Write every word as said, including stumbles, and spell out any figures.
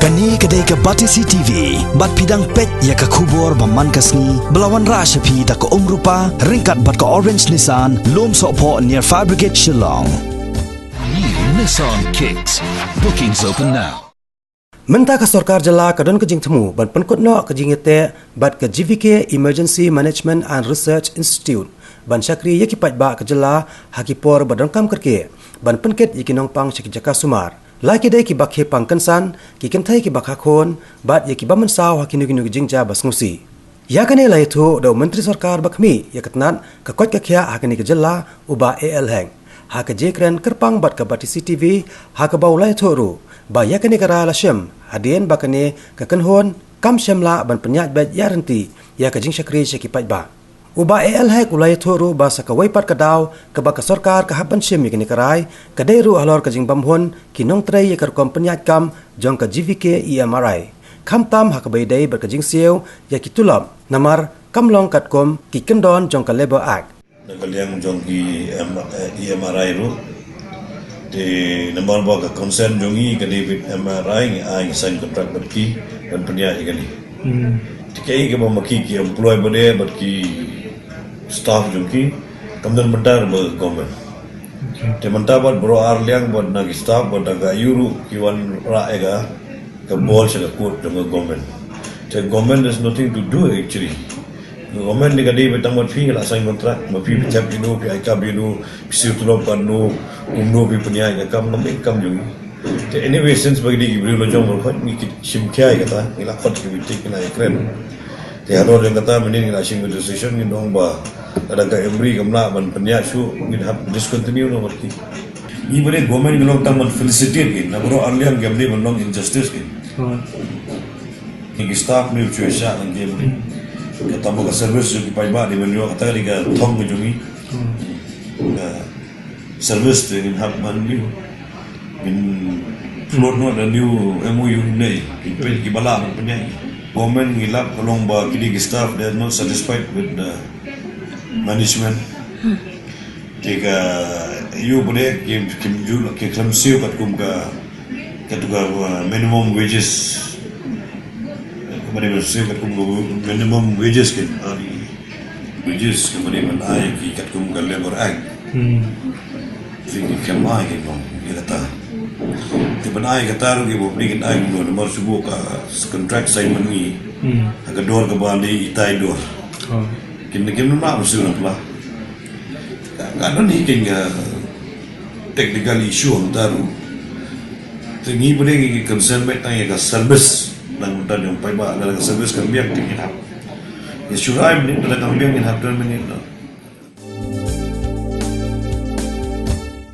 Kane ka dei ka Batesi T V, bad phi dang peit ïa ka khubor ba man ka sngi, ba la wanrah sha phi da ka Umrupa, ryngkat bad ka Orange Nissan, Lumsohphoh near Fire Brigade Shillong. New Nissan Kicks. Bookings open now. Mynta ka sorkar jylla ka don ka jingthmu ban pynkut noh ka jingïateh bad ka G V K Emergency Management and Research Institute ban shakri ïa ki paidbah ka jylla ha ki por ba donkam kyrkieh ban pynkit ïa ki nongpang sha ki jaka sumar. La ki dei kiba khie pang kynsan, ki kynthei kiba kha khun, bad ïa kiba mynsaw ha kino kino ki jingjia ba sngewsih. Ïa kane la ïathuh da u Myntri Sorkar ba khmih ïa ka tnat ka koit ka khiah ha kane ka jylla, u Bah A L Hek, ha ka jingkren kyrpang bad ka Batesi T V, ha kaba u la ïathuh ruh ba ïa kane ka rai la shim hadien ba kane ka kynhun kam shym lah ban pynïaid beit ïaryntih ïa ka jingshakri sha ki paidbah. U Bah A L Hek u la ïathuh ruh ba sa kawei pat ka daw kaba ka sorkar ka hap ban shim ïa kane ka rai ka dei ruh halor ka jingbymhun ki nongtrei ïa ka rukom pynïaid kam jong ka G V K E M R I, khamtam ha kaba ïadei bad ka jingsiew ïa ki tulop, namar kam long katkum ki kyndon jong ka Labour Act. Na ka liang jong ki M-, eh, E M R I ruh. Te namar ba ka consent jong ngi ka dei bad M R I, ngi ai, ngi sign contract bad ki ban pynïaid ïa kane. Hmm. Te kaei kaba ma ki ki employ bad, eh, bad ki staff jong ki, kam don bynta ba government. Okay. Te mynta bad baroh ar liang bad na ki staff bad na ka ïu ruh ki wanrah ïa ka, ka ball sha ka court jong ka government. Te government has nothing to do actually. Government ni ka dei ba tang bad phi la sign contract, ba phi, hmm, pynthep ïano, phi ai kam ïano, phi siew tulop katno, kumno phi pynïaid ïa ka kam, kam, kam jong ngi. Te anyway, since ba ki dei ki briew la jong baroh khoit, ngi ki shim khia ïa kata, ngi la khot ki meeting, ngi la ïakren. Te halor jong kata mynnin ngi la shim ka decision, ngi ong ba lada ka M R I kam lah ban pynïaid shuh, ngin hap discontinue noh bad ki. Ngi ba dei government ngi long tang ban felicitate ki, na baroh ar liang kam dei ban long injustice ki. Hmm. Ngi ki staff ngi shu ïa shah ngi ki. Kata ba ka service jong ki paidbah dei ban ïoh, kata ka dei ka thong ka jong ngi. Hmm. Ka service te ngin hap ban ïoh. Ngin float noh da new M O U ne, ki peit kiba lah ban pynïaid. Government ngi lap ka long ba ki dei ki staff, they are not satisfied with the management. Te ka ïoh ba dei ki, kim ju, ki khlem siew katkum ka, katkum ka, uh, minimum wages. Ka ba dei ban siew katkum ka minimum wages ki, uh, wages ka ba dei ban ai ki katkum ka Labour Act. Hmm. Te ki khlem ai ki, nong, ïa kata. Te ban ai kata ruh ki ba phi kin ai kumno, namar shu buh ka contract sign mynne. Hmm. Ha ka dor kaba dei itai dor. Oh. Kin, kin ym lah ban siew na pla. Ka, ka don hi kane ka technical issue hangta ruh. Te ngi ba dei ngi concern beit tang ïa ka service. Nang mynta jong paidbah, lada ka service kam biang te ngin hap. Ïa shu rai mynnin, lada kam biang ngin hap don mynnin, no.